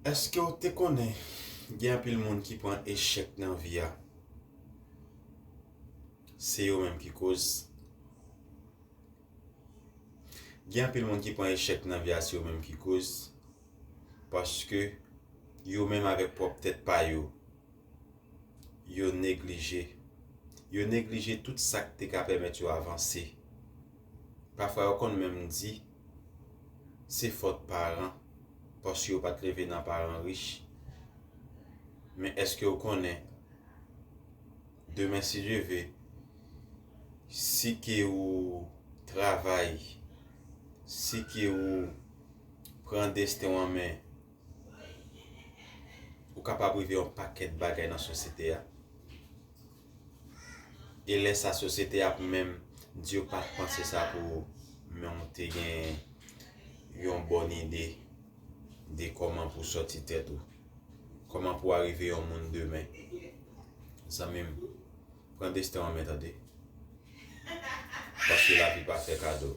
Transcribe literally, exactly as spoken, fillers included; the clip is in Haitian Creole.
Èske w te konnen gen anpil moun ki pran echèk nan vi a? Se yo menm ki koz. Gen anpil moun ki pran echèk nan vi a, se yo menm ki koz. Paske yo menm avèk pwòp tèt pa yo, yo neglije. Yo neglije tout sa k te ka pèmèt yo avanse. Pafwa yo konn menm di se fòt paran, paske yo pa t leve nan paran rich. Men èske w konnen, demen si Dye ve, si ke ou travay, si ke ou pran desten w an men, ou kapab rive yon pakèt bagay nan sosyete a. E lè sa sosyete ap menm di yo pa t panse sa pou ou, men ou te gen yon bòn ide de kòman pou sòti tèt ou, kòman pou arive yon moun demen. Zanmi m, pran desten w an men tande. Paske lavi pa fè kado.